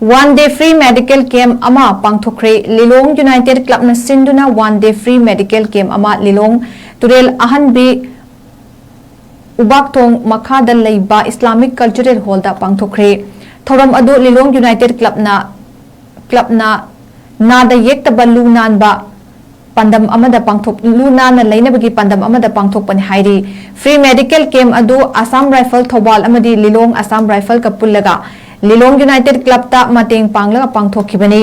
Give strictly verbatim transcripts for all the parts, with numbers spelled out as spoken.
One day free medical camp ꯑꯃ ꯄꯥꯡꯊꯣꯛꯈ꯭ꯔꯦ꯫ ꯂꯤꯂꯣꯡ United ꯀ꯭ꯂꯕꯅ ꯁꯤꯟꯗꯨꯅ one day free medical camp ꯑꯃ ꯂꯤꯂꯣꯡ ꯇꯨꯔꯦꯜ ꯑꯍꯟꯕꯤ ꯎꯕꯥꯛꯊꯣꯡ ꯃꯈꯥꯗ ꯂꯩꯕ ꯏꯁꯂꯥꯃꯤꯛ ꯀꯜꯆꯔꯦꯜ ꯍꯣꯜꯗ ꯄꯥꯡꯊꯣꯛꯈ꯭ꯔꯦ꯫ ꯊꯧꯔꯝ ꯑꯗꯨ ꯂꯤꯂꯣꯡ ꯌꯨꯅꯥꯏꯇꯦꯗ ꯀ꯭ꯂꯕꯅ, ꯀ꯭ꯂꯕꯅ ꯅꯥꯗ ꯌꯦꯛꯇꯕ ꯂꯨ ꯅꯥꯟꯕ ꯄꯥꯟꯗꯝ ꯑꯃꯗ ꯄꯥꯡꯊꯣꯛ, ꯂꯨ ꯅꯥꯟꯅ ꯂꯩꯅꯕꯒꯤ ꯄꯥꯟꯗꯝ ꯑꯃꯗ ꯄꯥꯡꯊꯣꯛꯄꯅꯤ ꯍꯥꯏꯔꯤ꯫ Free medical camp ꯑꯗꯨ ꯑꯁꯥꯝ ꯔꯥꯏꯐꯜ ꯊꯧꯕꯥꯜ ꯑꯃꯗꯤ ꯂꯤꯂꯣꯡ ꯑꯁꯥꯝ ꯔꯥꯏꯐꯜꯒ ꯄꯨꯜꯂꯒ ꯂꯤꯂꯣꯡ ꯌꯨꯅꯥꯏꯇꯦꯗ ꯀ꯭ꯂꯕꯇ ꯃꯇꯦꯡ ꯄꯥꯡꯂꯒ ꯄꯥꯡꯊꯣꯛꯈꯤꯕꯅꯤ꯫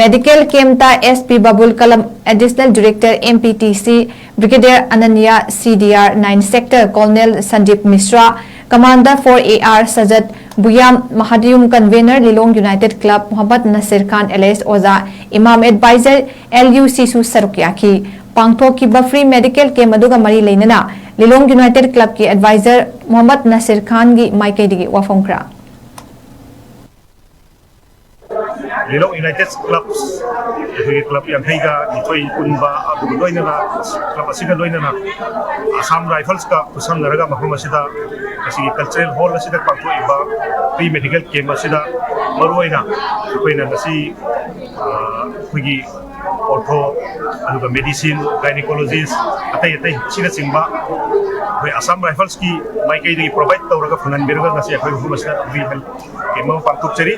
Medical campꯇ S P ꯕꯥꯕꯨꯜ column, Additional Director M P T C, Brigadier Ananya, C D R nine Sector Colonel Sandeep Mishra, Commander four A R Sajad, Buyam Mahadiyum, Convener Lilong united club Muhammad Nasir Khan alias Oja ꯏꯃꯥꯝ, Advisor L U ꯁꯤꯁꯨ ꯁꯔꯨꯛ ꯌꯥꯈꯤ꯫ ꯄꯥꯡꯊꯣꯛꯈꯤꯕ free medical camp ꯑꯗꯨꯒ ꯃꯔꯤ ꯂꯩꯅꯅ ꯂꯤꯂꯣꯡ United ꯀ꯭ꯂꯕꯀꯤ advisor ꯃꯨꯍꯝꯃꯗ ꯅꯁꯤꯔ ꯈꯥꯟꯒꯤ ꯃꯥꯏꯀꯩꯗꯒꯤ ꯋꯥꯐꯝ ꯈꯔ꯫ ꯂꯤꯂꯣꯡ ꯌꯨꯅꯥꯏꯇꯦꯗ ꯀ꯭ꯂꯕ, ꯑꯩꯈꯣꯏꯒꯤ ꯀ꯭ꯂꯕ ꯌꯥꯡꯈꯩꯒ ꯅꯤꯊꯣꯏ ꯄꯨꯟꯕ ꯑꯗꯨꯒ ꯂꯣꯏꯅꯅ ꯀ꯭ꯂꯕ ꯑꯁꯤꯒ ꯂꯣꯏꯅꯅ ꯑꯁꯥꯝ ꯔꯥꯏꯐꯜꯁꯀ ꯈꯨꯠꯁꯝꯅꯔꯒ ꯃꯐꯝ ꯑꯁꯤꯗ ꯉꯁꯤꯒꯤ ꯀꯜꯆꯔꯦꯜ ꯍꯣꯜ ꯑꯁꯤꯗ ꯄꯥꯡꯊꯣꯛꯏꯕ free medical camp ꯑꯁꯤꯗ ꯃꯔꯨꯑꯣꯏꯅ ꯑꯩꯈꯣꯏꯅ ꯉꯁꯤ ꯑꯩꯈꯣꯏꯒꯤ ortho ꯑꯗꯨꯒ medicine, gynecologist, ꯑꯇꯩ ꯑꯇꯩ ꯑꯁꯤꯅꯆꯤꯡꯕ ꯑꯩꯈꯣꯏ ꯑꯁꯥꯝ ꯔꯥꯏꯐꯜꯁꯀꯤ ꯃꯥꯏꯀꯩꯗꯒꯤ provide ꯇꯧꯔꯒ ꯐꯪꯍꯟꯕꯤꯔꯒ ꯉꯁꯤ ꯑꯩꯈꯣꯏ ꯃꯐꯝ ꯑꯁꯤꯗ free health camp ꯑꯃ ꯄꯥꯡꯊꯣꯛꯆꯔꯤ꯫